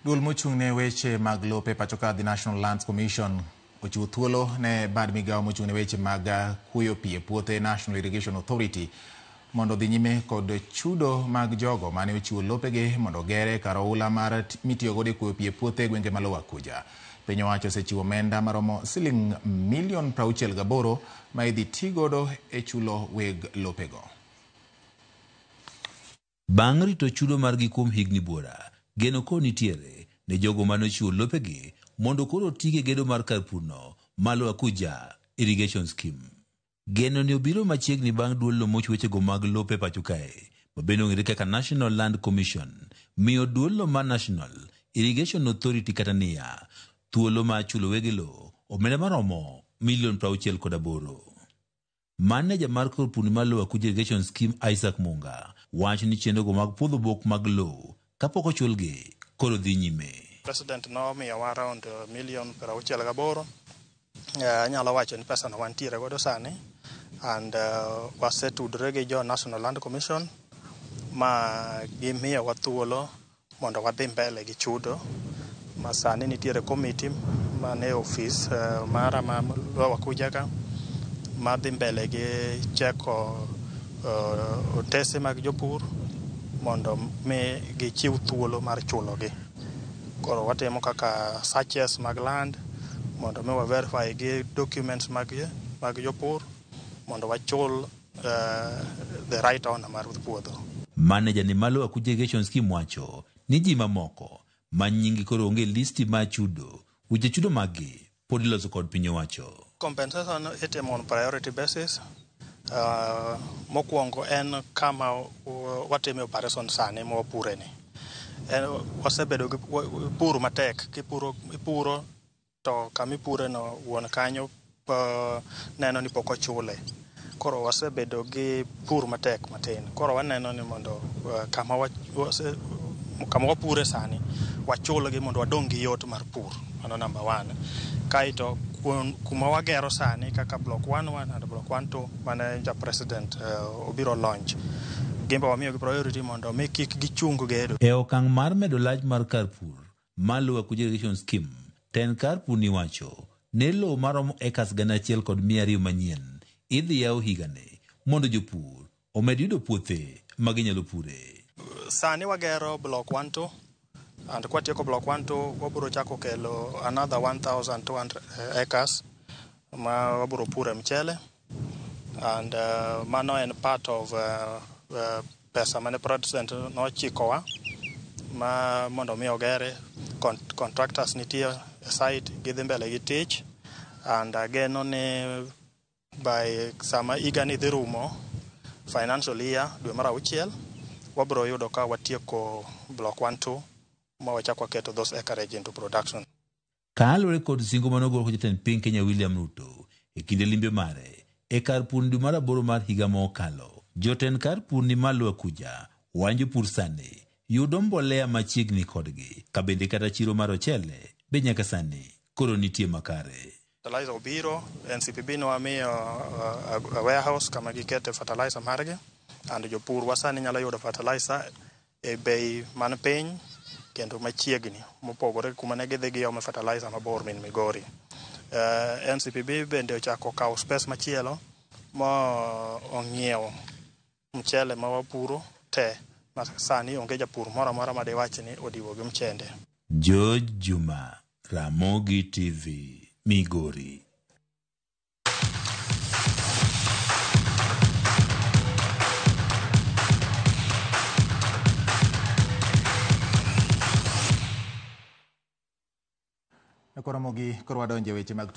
Duol mochung' ne weche mag lope pacho ka, the National Lands Commission, ochiwo thuolo ne bad migawo mochung' ne weche mag kuoyo pi e puothe, National Irrigation Authority, mondo odhi nyime kod chudo mag jogo mane ochiwo lopegi mondo ogere kar oula mar mitiyo godo e kuoyo pi e puothe e gwenge ma Lower Kuja. Piny owacho osechiwo omenda maromo siling milion 68 ma idhi ti godo e chulo weg lopego. Bang' rito chudo margi kuom higni buora, geno koro nitiere ne jogo mane ochiwo lopegi mondo koro otige gedo mar kar purno ma Lower Kuja Irrigation Scheme. Geno ni obiro machiegni bang' duolno moch wechego mag lope pacho kae, ma bende ong'ere kaka National Land Commission, miyo duolno mar National Irrigation Authority kata NIA thuolo mar chulo wege lowo omenda maromo milion 68. Maneja mar kor pur mar Lower Kuja Irrigation Scheme, Isaac Munga, wacho ni chenrogo mag puodho bok mag lowo kapok ochulgi koro dhi nyime. President nomiyowa around milion 68. Anyalo wacho ni pesa no wantiere godo sani and wasetudore gi jo National Land Commission ma gimiyowa thuolo mondo wadhi mbele gi chudo ma sani nitiere committee mane ofis mara ma Lower Kuja ka madhi mbele gi cheko otese mag jopur mondo mi gichiw thuolo mar chulogi. Koro watimo kaka searches mag land mondo mi wa verify gi documents mag jopur mondo wachul the right owner mar puodho. Maneja ni mar Lower Kuja Irrigation Scheme wacho ni ji mamoko ma nyinggi koro onge e listi mar chudo, weche chudo maggi pod iloso kod piny owacho. Compensation itimo on priority basis. Mokwongo en kama watime operation sani ma wapure ni. En wasebedo gi pur matek kipuro ipuro to kama ipure no wuon kanyo neno ni pok ochule. Koro wasebedo gi pur matek matin. Koro waneno ni mondo kama wapure sani wachulgi mondo wadong' gi yot mar pur. Mano number one. Kaeto kuma wagero sani kaka block 1 1 and block 1 2 mane ja president obiro launch. Gimbe wamiyogi priority mondo mi kik gichung gedo. E okang' mar medo lach mar kar pur mar Lower Kuja Irrigation Scheme, tend kar pur ni wacho ne lowo maromo acres 1200 manyien idhi yaw higani mondo jopur omed yudo puothe ma ginyalo pure. Sani wagero block 1 2 and kwatieko block 1 2 wabiro chako kelo another 1200 acres ma wabiro pure mchele and mano en part of pesa mane president nochikowa ma mondo mi ogere. Contractors nitie e site, gidhi mbele gi tich and ageno ni by sama higa ni dhi rumo, financial year, dwe mar auchiel, wabiro yudo ka watieko block 1 2 ma wachako waketo those acreage into production. Kaluwore kod singo manogol kod jatend piny Kenya William Ruto e kinde limbe mare e kar pur dwe mar aboro mar higa mokalo, jotend kar pur ni mar Lower Kuja wacho jopur sani yudo mbolea machiegni kodgi, ka bende kata chiro mar ochele be nyaka sani koro nitie makare. Fertilizer obiro, NCPB nowamiyo a warehouse kama gikete fertilizer margi and jopur wa sani nyalo yudo fertilizer e bei man piny kendo machiegni mopogore kuma ne gidhi giome fertilizer mabor min Migori. NCPB bende ochako kawo space machielo ma ong'iewo mchele ma wapuro te ma sani onge japur moro amora madiwach ni odiwo gi mchende. George Juma, Ramogi TV, Migori. Koro Ramogi, koro wadonjo e weche mag